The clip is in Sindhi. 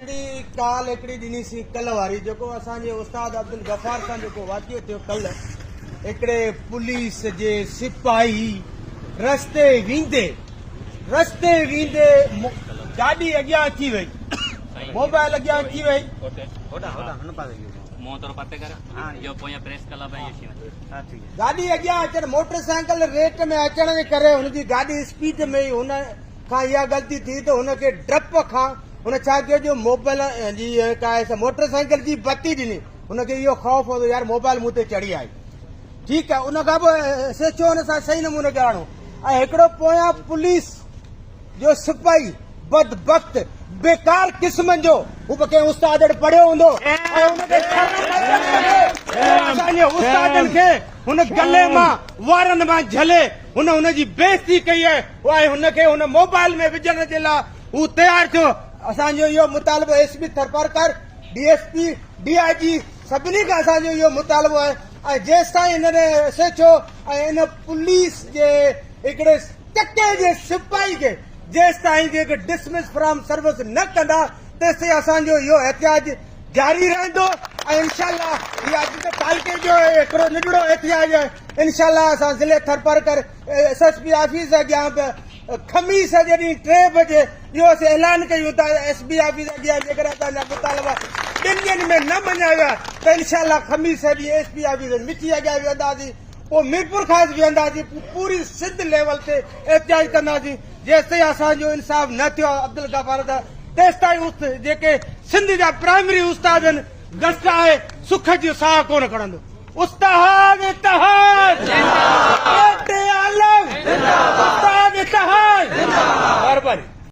هڪڙي ڪال هڪڙي ڏني سين ڪلهه واري جيڪو اسان جي استاد عبدالغفار سان جيڪو واقعو ٿيو ڪلهه هڪڙي پوليس جي سپاهي رستي ويندي رستي ويندي گاڏي اڳيان اچي وئي موبائل اڳيان اچي وئي گاڏي اڳيان اچڻ موٽر سائيڪل ريٽ ۾ اچڻ جي ڪري هن جي گاڏي اسپيڊ ۾ هن کان اها غلطي ٿي ته هن کي ڊپ کان هن ڇا ڪيو جو موبائل جي جيڪا آهي سا موٽر سائيڪل جي بتي ڏني. هن کي اهو خوف هو ته يار موبائل مون تي چڙهي آئي. ٺيڪ آهي ان کان پوء ايس ايڇ او هن سان صحيح نموني ڳالهاڻو ۽ هڪڙو پويان پوليس جو سپاهي بدبخت بيڪار قسمن جو هو به ڪنهن استاد وٽ پڙهيو هوندو ۽ هن کي شرم اسان جي استادن کي هن گلي مان وارن مان جهلي هن هن جي بيعزتي ڪئي آهي ۽ هن کي هن موبائل ۾ وجهڻ جي لاء هو تيار ٿيو. اسان جو اهو مطالبو S P Tharparkar, D S P, D I G سڀني کان اسان جو اهو مطالبو آهي ۽ جيستائين هنن ايس ايڇ او ۽ ان پوليس جي هڪڙي ٽڪي جي سپاهي کي جيستائين جيڪي ڊسمس فرام سروس نه ڪندا تيستائين اسان جو اهو احتجاج جاري رهندو ۽ انشاء الله هي اڄ ته تعلقي جو هڪڙو ننڍڙو احتجاج آهي انشاء الله اسان ضلعي Tharparkar S S P office اڳيان به خميس جي ڏينهن ٽي بجي اهو اسين اعلان ڪيون ٿا ايس بي آفيس اڳيان جيڪڏهن اسان جا مطالبا ٻن ڏينهن ۾ نه مڃيا ويا ته انشاء الله خميس ڏينهن ايس پي آفيس مٺي اڳيان ويهنداسين پوء ميرپورخاص ويهنداسين پوء پوري سنڌ ليول تي احتجاج ڪنداسين جيستائين اسان جو انصاف نه ٿيو عبدالغفار سان تيستائين جيڪي سنڌ جا پرائمري استاد آهن گسٽ آهي سک جو ساهه ڪونه کڻندو. استاد اتحاد زنده باد عالم زنده باد استاد اتحاد زنده باد مهرباني.